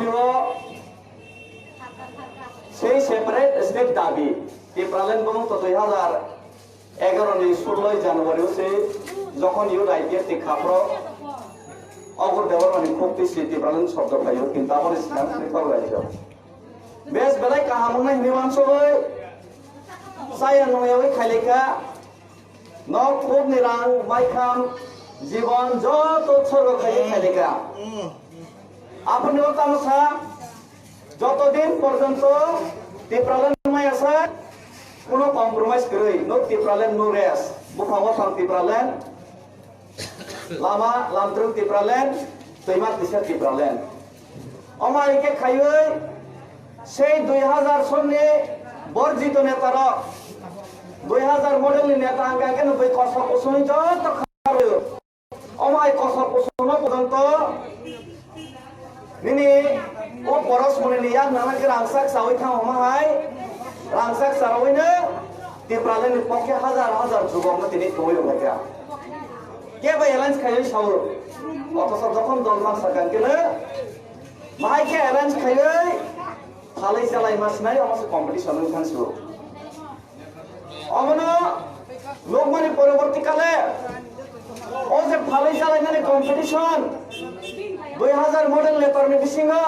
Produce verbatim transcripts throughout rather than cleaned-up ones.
o sei separate state dabi. Tipraland bumung to dui hazar egaroh ni suloi January o se jokhon youth I P F T khapro Agur Debbarmani khukti si Tipraland shobdo phaio, kintu aboni swkang Tripura rajyo. Bes belai kaham wngnai hwnwi wansugwi chaya nungyawi khailaikha. Nok khukni rang, maikham, jibon joto utsorgo khaiwi khailaikha. Aphurni o tamo sa, joto din porjonto Tipraland maya sa, kuno compromise kwrwi, no Tipraland, no rest. Buphang buphang Tipraland, lama lamtrwng Tipraland, twima twisa Tipraland. Omo hai khe khaiwi sei dui hazar sonni borjito netarok, dui hazar model ni neta hwnkha khe no bui kosom kusumwi joto kharwi. Omo hai kosom kusumno porjonto nini o boros munini yak nana khe rangchak chawi thang omo hai rangchak charawino Tipraland ni pokhe hazar hazar jugokno tini thumwi rwkha. Kebo alliance khaiwi sao. Othocho jokhon dol mang sakha khe no, bahai khe alliance khaiwi phalwi chalai ma sinai, omo se competition wng thang su. Omono nukmani poroborti kale o je phalwi chalainani competition dui hazar model letter ni bisingo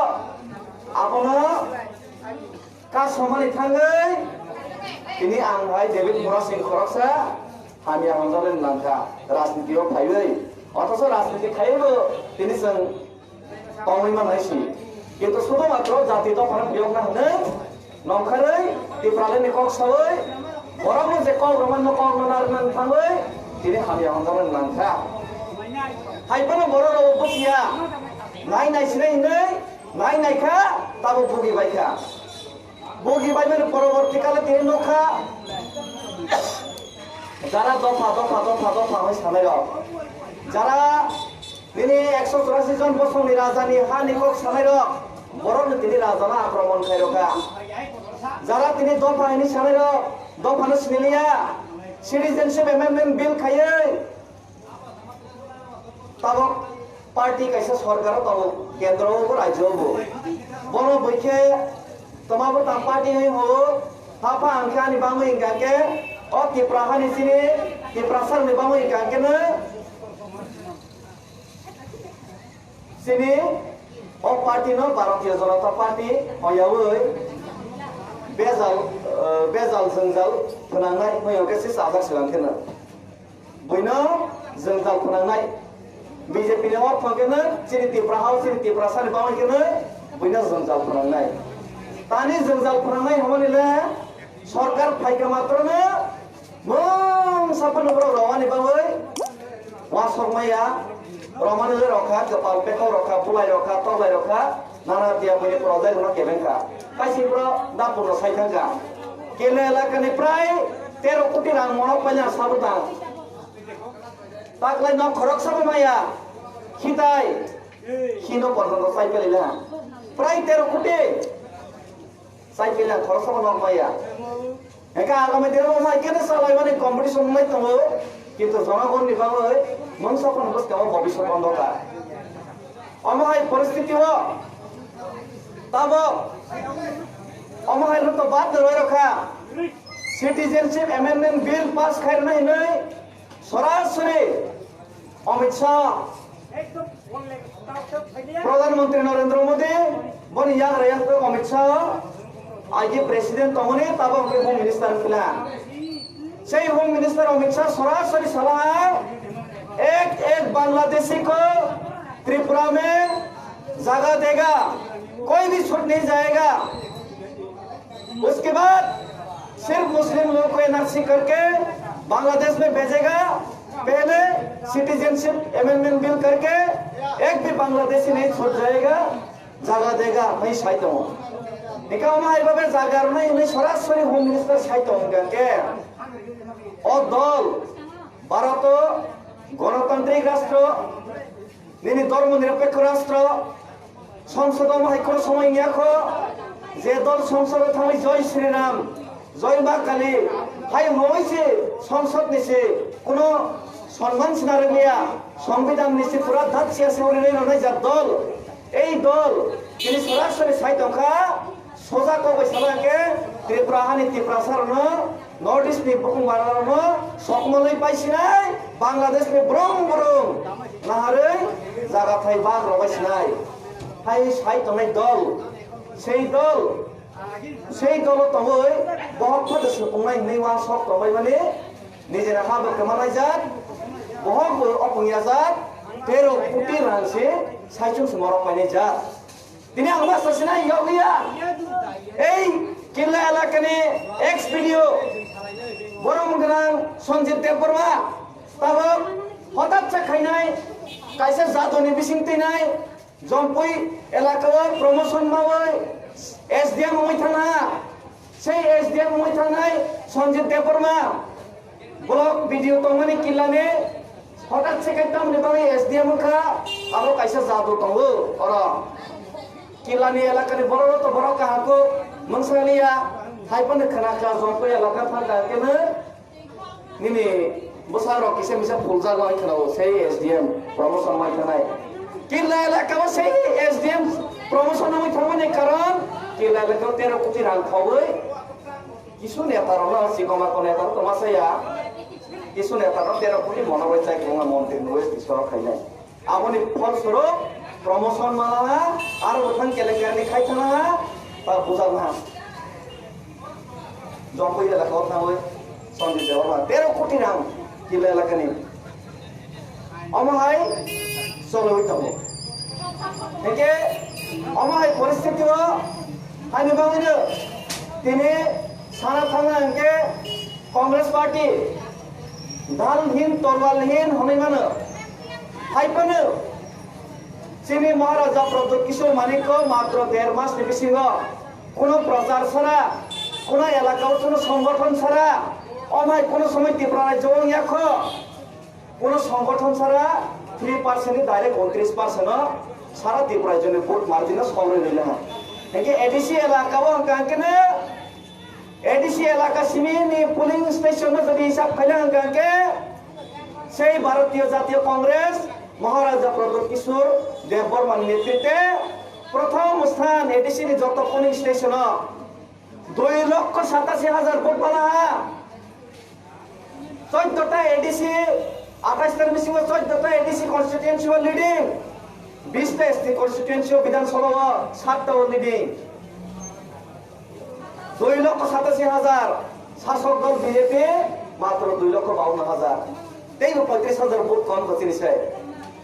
abono kasomani thangwi tini ang hai David Murasing khoroksa hamya hamjaknai nangkha rajniti o phaiwi, othocho rajniti khaiwi bo tini chwng tongwi manai si. Kintu sudhumatro jati dophano phiyokna hwnwi nongkharwi Tipralandni kok sawi borokno je kok rwmani kok no narwknani thangwi tini hamya hamjaknai nangkha. Hai phano borok rok bujiya, nai nai sinai hwnwi nai nai kha, tabuk bugi bai kha. Bugi baimani poroborti kale tini nukha, jara dopha, dopha, dopha, dopha hoi sanai rok, jara nini ekso churasi jon bosongni rajani hani kok sanai rok, borokno tini rajano akromon khai rokha. Jara tini dopha hini sanai rok, dophano siniliya, Citizenship Amendment Bill khaiwi, tabok party kaisa sorkar o tongo, kendro o bo, rajyo o bo. Bono bui khe twma bwtang party hwnwi hwngo, hapha ang khe ani bangwi hwnkha khe o Tipra hani chini Tiprasa rokni bangwi hwnkha khe no chini o party no Bharatiya Janata Party hwnyawi bejal, eh, bejal jwngjal phwnangnai hwnwi hwnkhe se chajak se lang khe no. Buino jwngjal phwnangnai. B J P ni o phang khe no chini Tipra hao, chini Tiprasa ni bangwi khe no buino jwngjal phwnangnai. Tani jwngjal phwnangnai hwnmani le sorkar phaikha matro no mungsa phano borok romani bagwi wasok maya, romani le rokha, kwpal pekhok rokha, bulai rokha, toklai rokha, nana tiya buini project no kebeng kha. Kaisi bro dapur no sai thang kha. Kele elaka ni prai tero koti rang monok paina sabutang. Taklai nok khoroksa bo maya, khitai, khino porjonto sai pelaila. Prai tero koti. Sai pelaila khoroksa bo nok maya. Eka agami dino bo mai kene salai mani competition lai tongo. Kintu jonagonni bagwi mungsa phano bwskang o bobiswt bondo kha. Omo hai poristiti o tabok omo hai rwngto bad rwrwi rokha. Citizenship Amendment Bill pass khairwnai hinwi sorasori Amit Shah, Pradhan Mantri Narendra Modi, boni yagra yakto Amit Shah, aji President tongmani tabok hwnkhe Home Minister wngkha. Sei Home Minister Amit Shah sorasori salaha, "एक एक बांग्लादेशी को त्रिपुरा में जगह देगा, कोई भी छूट नहीं जाएगा।" उसके बाद सिर्फ मुस्लिम लोग को एनआरसी करके बांग्लादेश में भेजेगा। पहले सिटीजनशिप अमेंडमेंट बिल करके एक भी बांग्लादेशी नहीं छूट जाएगा, जगह देगा, नहीं Saito. Nikama hai babe jaga rwnai hwnwi sorasori Home Minister saito hwnkha khe o dol Bharato gonotantrik rastro, nini dhormo nirapekho rastro, Songsod omo hai kheno somoi wngya kho, je dol songsod o thangwi Joi Shri Ram, Joi Ma Kali hai hwnwi se songsod ni se kuno sonman sina rwngya, songbidan ni se pura datsiya se uri rwnai jak dol. Ei dol, tini sorasori sai tongkha, soja kok bai sana khe Tripura hani Tiprasa rokno, North East ni bukung bara rokno sokmolwi paisinai, Bangladesh ni brong brong naharwi jaga thai bag rok bai sinai. Hai sai tongnai dol, sei dol, sei dolo tongwi bohok photo se tongnai hinwi uansok tongbai mani, nijera ha bo kwmanaijak, bohok bo opung yajak, tero koti rang se saichung se morok painai jak. Tini ang ma sasina yokliya. Ei Killa elakani ex B D O, borom gwnang Sanjit Debbarma, tabok hotat se khainai, kaisa jadoni bising teinai, Jompui elakao promotion mawi S D M wngwi thangna. Sei S D M wngwi thangnai Sanjit Debbarma, block B D O tongmani Killani, hotat se khe tamni bagwi S D M wngkha, abo kaisa jadu tongo oro. Killani elakani borok to borok kaham kuk mungsaliya, hai phano khna kha Jompui elaka thangkha khe no. Nini bwsarok kisa misa phuljago hai khwnao, sei S D M promotion mai thanai. Killa elakao sei S D M promotion wngwi thangmani karon Killa elakao tero koti rang khogwi kisu netarokno, chikon makon netarok tongma saya, kisu netarok tero koti mono bai chai kwbangma montri nugwi tisoro khainai. Aboni pholswrwk promotion manana, aro bwthang kelenkarni khai thangna, ta bujakna. Jompui elakao thangwi Sanjit Debbarma tero koti rang Killa elakani. Omo hai cholowi tongo. Hingke omo hai poristiti o haini bagwino tini sana thangna hingke Congress Party dalhin torwalhin hwnwi mano. Hai phano chini Maharaja Pradyot Kishore Manikko matro der mas ni bisingo kuno prochar sara, kuno elaka o kuno songgothon sara, omhai kuno somoi Tripura rajyo wng ya kho. Kuno songgothon sara three percent ni direct untris percent o sara Tripura rajyo ni vote margin o sogwi rwlaha. Hingke A D C elaka o hwnka hwnkhe no A D C elaka simi ni polling station no jodi hisab khaina hwnka hwnkhe sei Bharatiya Jatiya Congress Maharaja Pradyot Kishore Debbarma ni netritwe prothom sthan A D C ni joto polling station o dui lokho satasi hajar vote bala ha. Choddo ta A D C, atais ta ni bisingo choddo ta A D C constituency o leading, bis ta S T constituency o Bidhan Sabha o, saat ta o leading. Dui lokho satasi hajar, sasok dol B J P matro dui lokho bawanno hajar. Teibo poitris hajar vote kom bo chini se.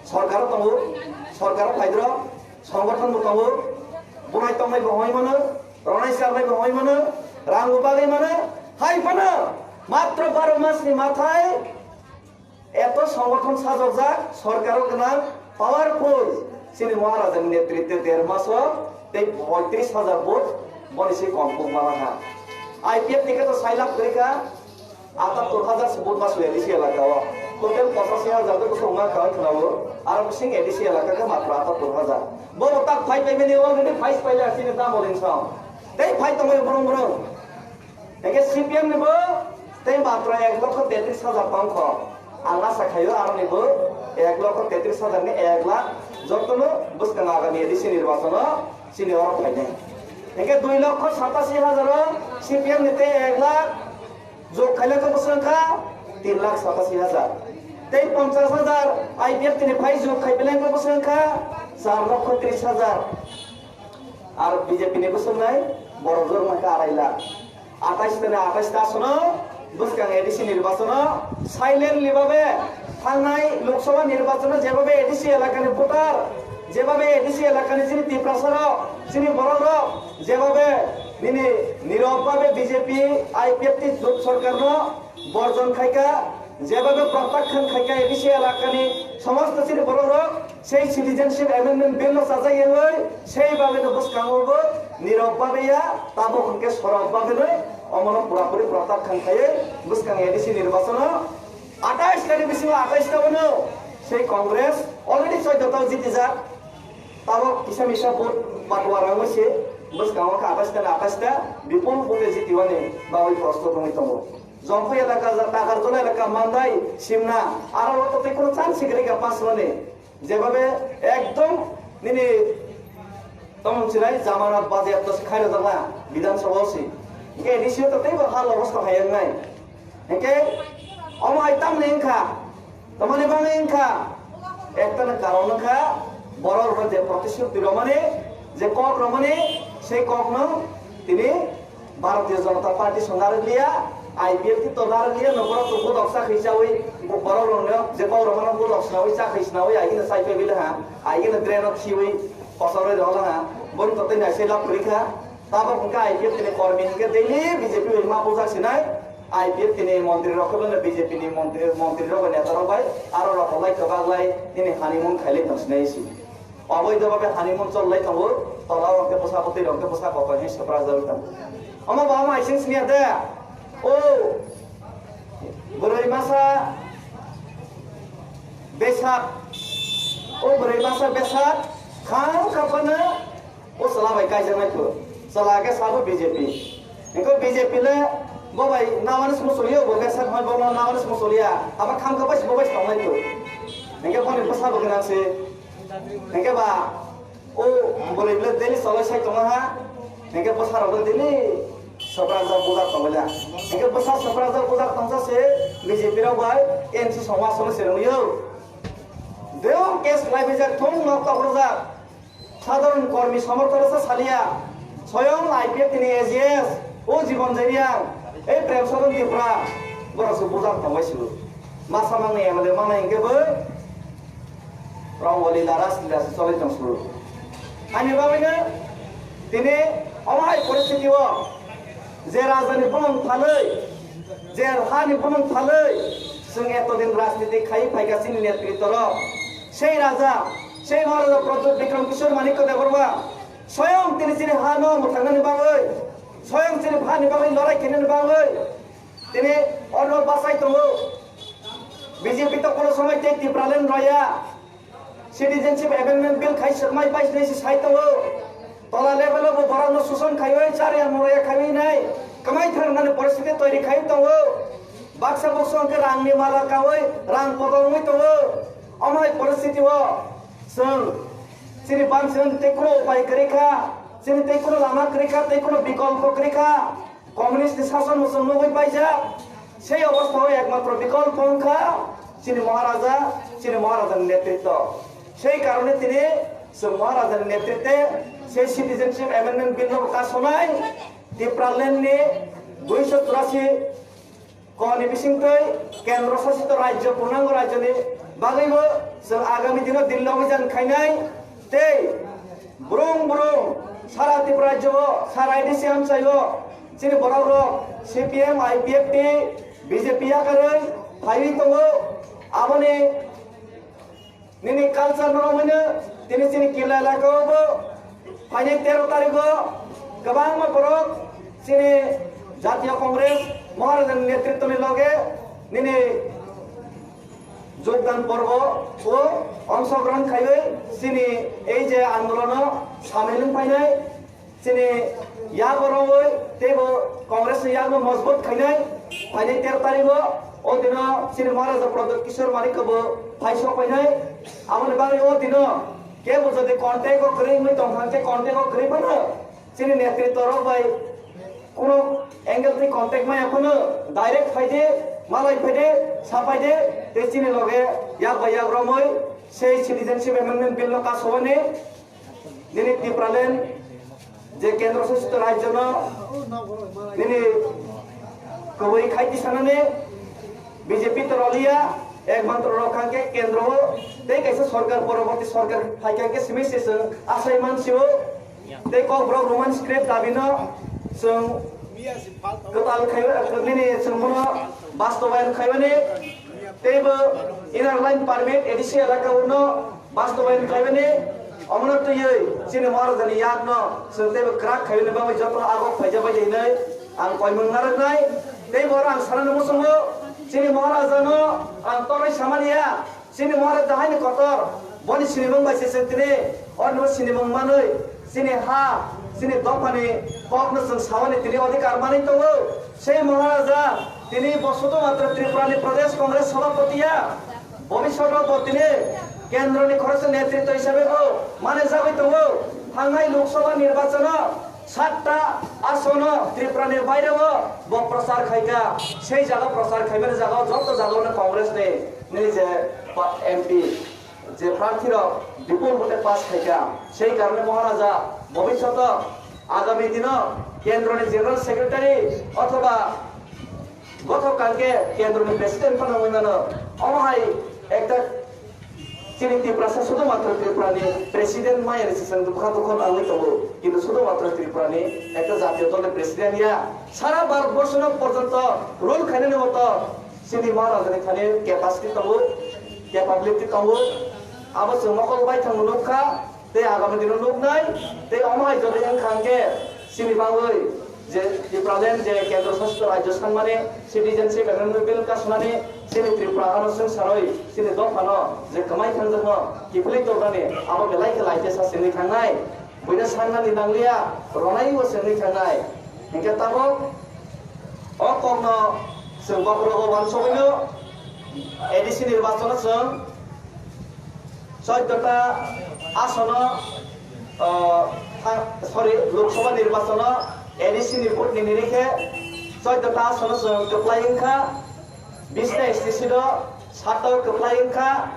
Sorkar o tongo, sorkar o phaidro, songgothon bo tongo, bunai tongnai bo hoi mano, ronai sarnai bo hoi mano, rang bo bagwi mano, hai phano matro baro mas ni mathai eto songgothon sajokjak, sorkar o gwnang, powerful, chini Maharaja ni netritwe der maso tei poitris hajar vote boni se kom kuk mala ha. I P F ni khe to sai lab kwrwi kha, atattor hajar se vote maso A D C elaka o. Total pochashi hajar to bwswk ma kha khwnao, aro bising A D C elaka khe matro atattor hajar. Bo bo tak phai paimani already phai paila chini Damol Insong. Tei phai tongwi brung brung. Hingke C P M ni bo tei matro ek lokho tetris hajar tong kho. Ang asa khaio aroni bo ek lokho tetris hajar ni ek lakh jotono bwskang agami A D C nirbachon o chini oro phainai. Hingke dui lokho satasi hajar o C P M ni tei ek lakh jok khailai khe bwswk wngkha tin lakh satasi hajar. Tei ponchas hajar I P F T ni phai jok khai belai khe bwswk wngkha char lokho tris hajar. Ar B J P ni bwswk nai borok jor wngkha arai lakh. Atais tani atais ta sono bwskang A D C nirbachono silently babe thangnai Lok Sabha nirbachono jeba be A D C elakani voter, jeba be A D C elakani chini Tiprasa rok, chini borok rok, jeba be nini nirok babe B J P, I P F T jot sorkarno borjon khaika, jeba be protyakkhon khaika A D C elakani somosto chini borok rok, Sei Citizenship Amendment Bill no chajak yangwi, sei bagwi no bwskango bo nirok bagwi ya, tabuk hwnkhe sorok bagwi no omono purapuri protyakkhon khaiwi bwskang A D C nirbachono atais tani bisingo atais ta bono sei Congress already choddo ta jitijak, tabuk kisa misa vote batuwa rangwi se bwskango khe atais tani atais ta bipul vote jitiwani bagwi prostut wngwi tongo. Jomphai elaka, Takarjala elaka, Mandai, Simna, aro o tei kono chance kwrwi kha pass mani. Jeba be ekdom nini Tamo wngsinai jamana baje to se khairok jakna Bidhan Sabha o se. Hingke A D C o to teibo hal obosta hai wngnai. Hingke omo hai tamni wngkha, tamani bangwi wngkha, ekta na karon wngkha, borok rok je protishruti romani, je kok romani, sei kok no tini Bharatiya Janata Party song narwkliya, I P F T to narwkliya, no borok to budok chakhi chawi, borok rokno je kok romano budok sinawi chakhi sinawi, aigino chaipai bila ha, aigino drain o khiwi, kosoroi rohla ha, boni to tei naisai lab kwrwi kha. Tabok hwnkhe I P F T ni kormi hwnkhe daily B J P bai ma bujak sinai, I P F T ni montri rok khe bono B J P ni montri, montri rok bai neta rok bai aro rok lai kwbak lai nini honeymoon khailai tong sinai si. Oboi dobo be honeymoon chol lai tongo, tola rok khe bwsa bwtwi rok khe bwsa kotor hin swprak jagwi tongo. Omo ba omo aising siniya de. O bwrwi masa besak, o bwrwi masa besak khang kha phano o chwla bai kaijaknai kho. Chwla khe sabo B J P. Hingke B J P le bo bai nawanis musuliya, bo khe sak hoi bo nawanis musuliya. Abo kham khe bai bo bai tongnai kho. Hingke boni bwsa bo gwnang se. Hingke ba o bwrwi le daily cholai sai tongo ha. Hingke bwsa rok le daily sopra jok bujak tongo la. Hingke bwsa sopra jok bujak tongsa se B J P rok bai N C songma solo se rwngyo. Deo case lai bijak thung nok tok rwjak. Sadharon kormi somorthoroksa saliya, soyong I P F T ni A G S, o Jibon Jariang, ei Prem Sadan Tripura, borok se bujak tongbai silo. Masa mangni M L A mangnai hingke bo Rongoli Laras Lila se cholai tong silo. Ani bagwino tini omo hai poristiti o je rajani bumung phalwi, je hani bumung phalwi, chwng etodin rajniti khai phaikha chini netritworok. Sei raja, sei Maharaja Pradyot Bikram Kishore Manikya Debbarma, soyong tini chini ha no mwthangnani bagwi, soyong chini bhani bagwi lorai khainani bagwi, tini orno bachai tongo. B J P to kono somoi tei Tipraland rwya. Citizenship Amendment Bill khai swkmai bai se sai tongo. Tola level o bo borok no suson khaiwi chariya muraya khaiwi nai. Kwmai thwngnani poristiti toiri khai tongo. Baksa buksa hwnkhe rangni mala kaui rang podol wngwi tongo. Omo hai poristiti o chwng chini bangchwng tei kuno upai kwrwi kha, chini tei kuno lama kwrwi kha, tei kuno bikolpo kwrwi kha. Communist ni sason bo chwng nugwi paijak. Sei obostha o ekmatro bikolpo wngkha chini Maharaja, chini Maharaja ni netritwo. Sei karone tini chwng Maharaja ni netritwe sei Citizenship Amendment Bill no bo kasonai. Tipraland ni duiso churasi Koni bisingtwi kendro sasito rajyo, purnango rajyoni bagwibo chwng agami dino Delhi obijan khainai tei brung brung sara Tripura rajyo o, sara A D C amchaio chini borok rok C P M, I P F T, B J P yakarwi phaiwi tongo. Aboni Nini culture no romwi no tini chini Killa elaka o bo phainai tero tarikh o kwbangma borok chini Jatiya Congress Maharaja ni netritwo ni loge nini jogdan porbo o ongshogrohon khaiwi chini ei je andolon o samil wng phainai. Chini yago rongwi teibo Congress ni yakno mojbut khainai, phainai tero tarikh o, o dino chini Maharaja Pradyot Kishore Manikya bo phai sok phainai. Aboni bagwi o dino kebo jodi contact o kwrwi wngwi tong thang khe contact o kwrwi phano chini netritwo rok bai kuno angle twi contact maya phano direct phaide, malai phaide, saphaide, tei chini loge yak bai yak romwi sei Citizenship Amendment Bill no kasowani. Nini Tipraland je kendro sasito rajyo no nini kwbwi khai tisanani B J P to roliya, ekmatro rok hwnkhe kendro o tei kaisa sorkar, poroborti sorkar phaikha khe simi se chwng achai mansio tei Kokborok Roman script dabi no chwng kwtal khai nini chwng bono bastobayan khaimani teibo inner line permit A D C elaka uno Bastobayan khlaimani omono twiwi chini Maharajani yakno chwng teibo kwrak khaimani bagwi jotono agok phaijak bai hinwi ang koimung narwknai. Tei bo oro ang sanani muchungo chini Maharajano ang toroi samani ya, chini Maharaja haini kotor, boni sinimung bai se chwng tini ornibo sinimung manwi chini ha, chini dophani kokno chwng sawani tini odhikar manwi tongo. Sei Maharaja tini bo sudhumatro Tripurani Pradesh Congress Sabhapati ya. Bobiswatno bo tini kendroni khoroksa netritwa hisabe bo manwi jagwi tongo. Thangnai Lok Sabha nirbachano satta asono Tripura ni baireo bo prochar khaikha. Sei jaga prochar khaimani jaga joto jaga no Congress ni nini je pa-, M P je prarthi rok bipul vote pass khaikha. Sei karone Maharaja bobishoto agami dino kendro ni General Secretary othoba gothok kangkhe kendro ni president phano wngwi mano. Omo hai ekta chini Tiprasa sudhumatro Tripura ni president maya ni sisang dukha dukha nangwi tongo. Kintu sudhumatro Tripura ni ekta jatiyo dol ni president ya. Sara Bharat borsho no porjonto rule khainani moto chini Maharaja ni thani capacity tongo, capability tongo. Abo chwng mokol baithang nukha. Tei agami dino nuknai, tei omo hai jodi wngkha hwnkhe chini bagwi je Tipraland je kendro shasit rajyo sangmani citizenship amendment bill kasumani chini Tripura ano swng sarwi chini dophano je kwmai thangjakno kiphilwi tongmani abo belai khe laitesa sengwi thangnai, buino sangnani nangliya, ronaibo sengwi thangnai. Hinkhe tabuk o kokno chwng bokhorogo uansugwino A D C nirbachano chwng Chauddota asono, ah, tha-, sorry, Lok Sabha nirbachano A D C ni vote ni nini khe chauddota asono chwng kwplai wngkha, bisna S T C do sato kwplai wngkha,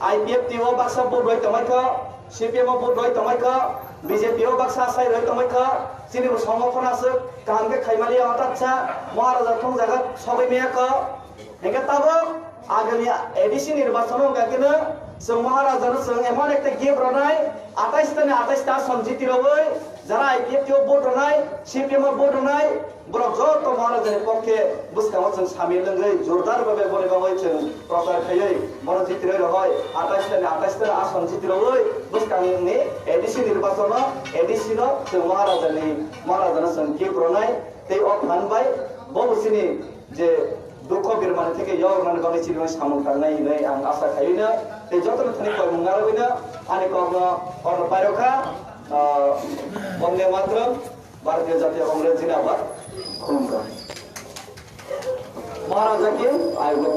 I P F T o baksa vote rwi tongmai kho, C P M o vote rwi tongmai kho, B J P o baksa asai rwi tongmai kho, chini bo songo phano aswk kaham khe khaimaliya otatsa, Maharaja thung jaga sogwi maya kho. Hingke tabok agami A D C nirbachano hingka khe no chwng Maharaja no chwng emon ekta gift ronai, atais ta ni atais ta ason jiti rogoi, jara I P F T o vote ronai, C P M o vote ronai, borok joto Maharaja ni pokhe bwskango chwng samil wngwi jordar babe boni bagwi chwng prochar khaiwi bono jiti roi rohoi, atais ta ni atais ta ason jiti rogoi bwskang ni A D C nirbachano A D C no chwng Maharaja ni, Maharaja no chwng gift ronai, tei o phan bai bo bo chini je dukho birmani theke yornani bagwi chini samung tangnai hinwi ang asa khaino, tei jotono thani koimung narwino ani kokno orno pairokha, ah, Bonde Mataram, Bharatiya Jatiya Congress Jindabad, khulumkha. Maharaja ki ayubo.